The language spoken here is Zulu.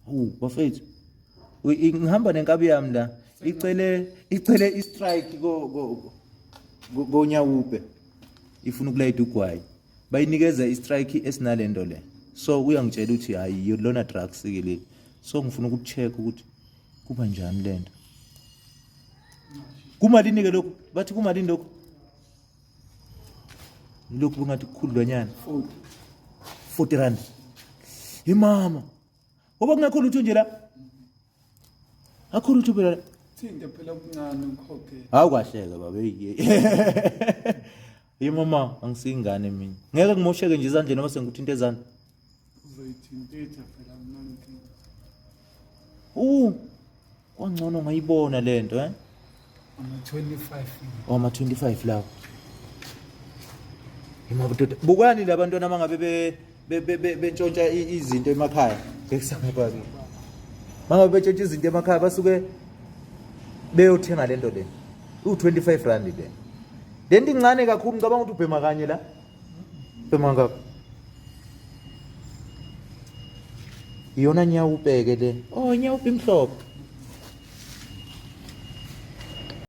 Hawu bafethu. Ngihamba nenkabi yami la. Icele icele i-strike ko ko konyawupe. Ifuna ukulayida ugwayi. Bayinikeza i-strike esinalento le. So uyangitshela ukuthi hayi lona drugs ke le. So ngifuna ukucheck ukuthi kuba njani lento. Kumalini ke lokhu? Bathi kumalini lokhu? Lokhu bungathi kukhudlwanyana. 40. 40 rand. Imama. Ngoba kungekho lutho nje la. Akho lutho phela la. Thinte phela okuncane ukhokhe. Hawu kahleke baba hey. Imama angisingane mina. Ngeke ngimosheke nje izandla noma sengikuthinta ezandla. Uzoyithintitha phela mina nkinga. Uh. Kwangcono ngayibona lento eh. Ama 25. Oh ama 25 lawo. Imabudoda. Bukani labantwana mangabe be bentshontsha izinto emakhaya. Bekusangabazi. Mangabe bentshontsha izinto emakhaya basuke beyothenga lento le. U25 rand le. Lento incane kakhulu ngicabanga ukuthi ubhema kanye la. Ubhema ngakho. Iyona nyawupeke le. Oh nyawupe imhlophe.